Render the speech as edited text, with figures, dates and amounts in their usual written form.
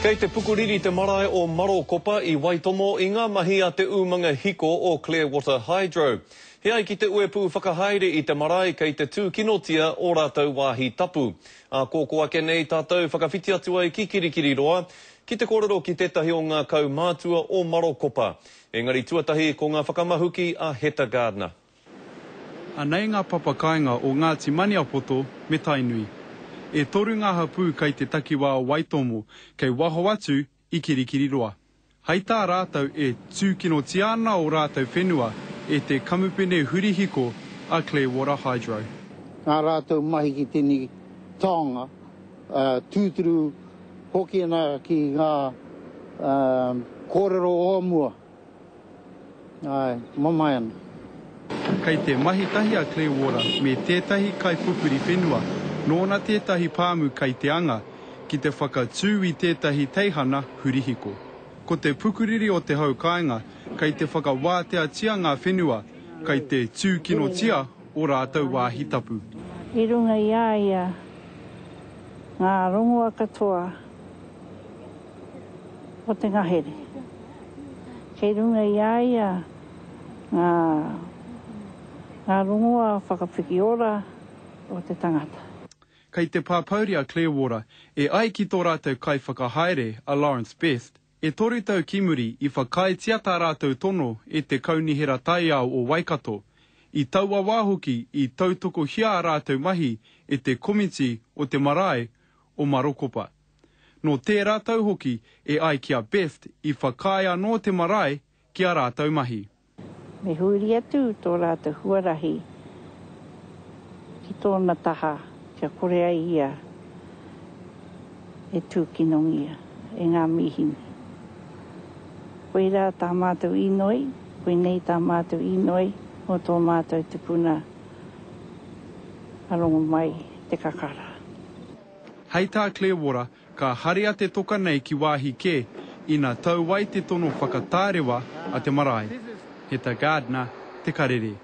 Kei te pukuriri te marae o Marokopa i Waitomo i ngā mahi a te umanga hiko o Clearwater Hydro. He ai ki te uepū whakahaere i te marae kei te tūkinotia ō rātou wāhi tapu. Ākōkō ake nei tātou whakawhiti atu ai ki Kirikiriroa ki te kōrero ki tētahi o ngā kaumātua o Marokopa. Engari tuatahi ko ngā whakamahuki a Heta Gardner. Anei ngā papakāinga o Ngāti Maniapoto me Tainui. E toru ngā hapū kai te takiwā o Waitomo, kei waho atu i Kirikiriroa. Hai tā rātou e tūkinotia ana ō rātou whenua e te kamupene hurihiko a Clearwater Hydro. Ngā rātou mahi ki tēnei taonga tūturu hoki ana ki ngā kōrero o mua. Āe, mamae ana. Kei te mahi tahi a Clearwater me tētahi kaipupuri whenua, nōna tētahi pāmu kei te anga, ki te whakatū i tētahi teihana hurihiko. Ko te pukuriri o te hau kāinga, kei te whakawāteatia ngā whenua, kei te tūkinotia ō rātou wāhi tapu. I runga i a ia ngā rongoa katoa o te ngahere. Kei runga i a ia ngā, ngā rongoa whakapiki ora o te tangata. Kei te pāpouri a Clearwater, e ai ki tō rātou kaiwhakahaere a Lawrence Best, e toru tau ki muri i whakaaetia tā rātou tono e te Kaunihera Taiao o Waikato. I taua wā hoki i tautokohia ā rātou mahi e te komiti o te marae o Marokopa. Nō tērā tau hoki e ai ki a Best i whakaae anō te marae ki ā rātou mahi. Me huri atu tō rātou huarahi ki tōna taha kia kore ai ia e tūkinongia e ngā mīhini. Koirā tā mātou inoi, koinei tā mātou inoi mō tō mātou tupuna a Rongomai Te Kakara. Hei tā Clearwater, ka haria te toka nei ki wāhi kē, ina tau ai te tono whakatārewa a te marae. Heta Gardiner, Te Karere.